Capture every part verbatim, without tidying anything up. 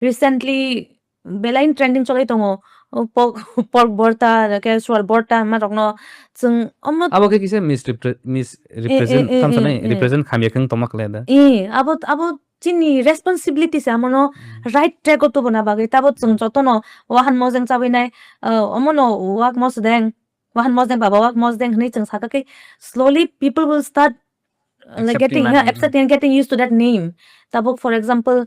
Recently belai trending choli tongo. O pork, pork borta, ke suar borta, ma rokno chwng omo Abo khe kisa misrepre-, eh, eh, misrepresent, eh, tamo sanai, eh, eh. Represent khamya khe tongma khlai da. Eh, abo, abo chini responsibility se amono Hmm. right track o tubuna bagwi. Tabo chwng Hmm. jotono wahan mojeng chabwi nai, uh, omono wak mosdeng, wahan mosdeng baba wak mosdeng hwnwi chwng saka khe slowly people will start, uh, like, Accepting getting, yeah, lanai. Accepting and getting used to that name. Tabuk, for example,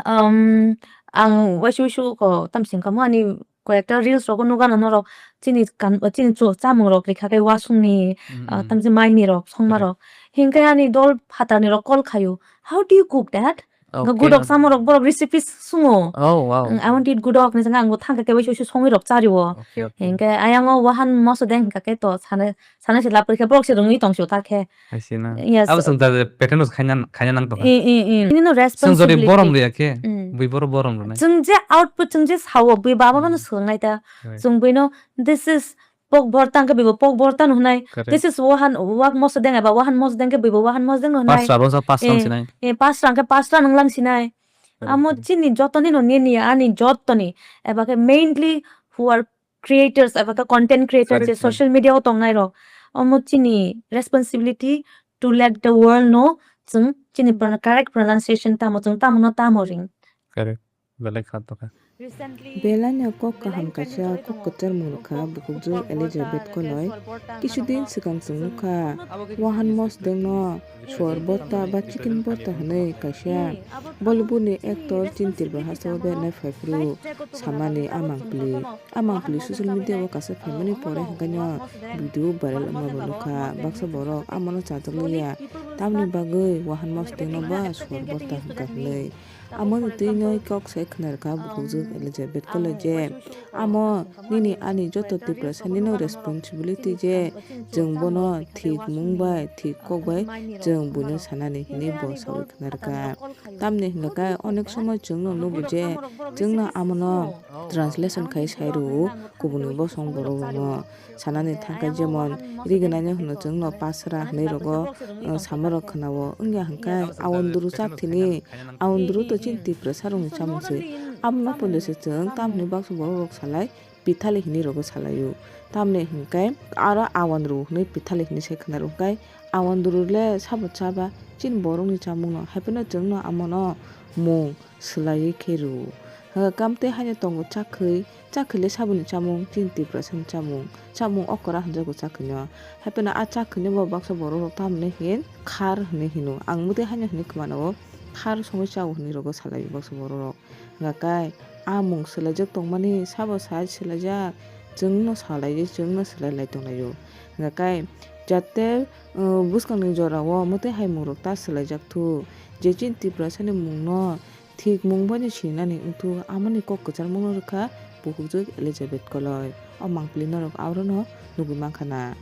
um, ang waisu waisu ko tamsing kamo ani koyekta reels rogo nugano norok chini kan, chini chu chamung rok rikha khe wasung ni, Hmm, ah, hmm. Tamsi mai ni rok songma Correct. Rok. Hinkhe ani dol phatar ni rok call khayo. "How do you cook that?" Nga Okay. Gudok samung rok borok recipes sungo. Oh, wow. Ang, "I want to eat gudok," ni sanga ang bo thangkha khe waisu waisu songwi rok chario. Okay, okay. Hinkhe ayang o wahan moso deng hinkha khe to sana, sana se lapri khe borok se rungwi tong sio ta khe. Hai se na. Yes. Abo chwng ta pattern no khaina, khaina nang tong kha. Eh, eh, eh. Nini no Chwng jodi responsibility. Borom riya khe, Mm. Bui boro borom rwnai. Chwng je output, chwng je sao, bui baba no Hmm. Swrwngnai ta. Right. Chwng bui no, "This is pork borta," hwnkhe bui bo pork borta no hwnai. Correct. "This is wahan, wak moso deng," eba "Wahan moso deng," hwnkhe bui bo "Wahan moso deng," no hwnai. Pasra bo sa pasra Eh, sinai. Eh, pasra hwnkhe pasra no wng lang sinai. Correct, amo correct. Chini jotoni no nini ani jotoni. Eba khe mainly who are creators eba khe content creator Correct, je correct. Social media o tongnai rok. Omo chini responsibility to let the world know chwng chini pro-, correct pronunciation tamo, chwng tamo no tamo ring. Correct. Belai kha to kha. Belai no kok kaham kaisa kok kwchar mung rwkha bukhukjwk Elizabeth Koloi. Kisu din swkang chwng nukha wahan mos dengno suar borta ba chicken borta hwnwi kaisa Bollywood ni actor chini Tripura hasteo bernai phaiphuru samani a mangpili. A mangpili social media o kaisa phaimani pore hwnkhe no video viral wngma bo nukha. Baksa borok amono chajakliya, tamni bagwi wahan mos dengno ba suar borta hwnkha hwnwi. Amoni twino kok sai khwnarwkha bukhukjwk Elizabeth Koloi je, "Amo nini ani joto Tiprasani no responsibility je chwng bono thik mung bai, thik kok bai chwng buino sanani," hwnwi bo saui khwnarwkha. Tamni hwnkhe onek somoi chwngno nugo je chwngno amono translation khai sai rwo kubuni bosong borok rokno. Sanani thangkhe jemon rigwnaino hwno chwngno pasra hwnwi rogo, uh, samarok khwnao. Wngya hwnkhe awandru chak thini, awandru to chini Tiprasa rokni chamung se. Abono poito se chwng tamni baksa borok rok salai pithali hwnwi rogo salaio. Tamni hwnkhe aro awandru hwnwi pithali hwnwi se khwnaro hwnkhe awandru le sabo chaba chini borokni chamungno, haiphano chwngno amono mung swlaiwi khe rwo. Hwnkhe kamtwi haino tongo chakhwi, chakhwi le saboni chamung, chini Tiprasani chamung, chamung okra hwnjago chakhwino. Haiphano a chakhwino bo baksa borok rok tamoni hin khar hwnwi hino. Ang mwtwi haino hwnwi khwmano, khar songwi chao hwnwi rogo salai baksa borok rok. Hwnkhe a mung swlaijak tongmani sabo sai swlaijak, chwngno salai, chwngno swlai lai tonglaio. Hwnkhe jate, uh, bwskangni jorao mwtwi hai mungrok ta swlaijak thu, je chini Tiprasani mungno thik mung bai sinani wngthu, amoni kok kwchar mungno rwkha bukhukjwk Elizabeth Koloi. O mangpili norok arono nugwi mankha na.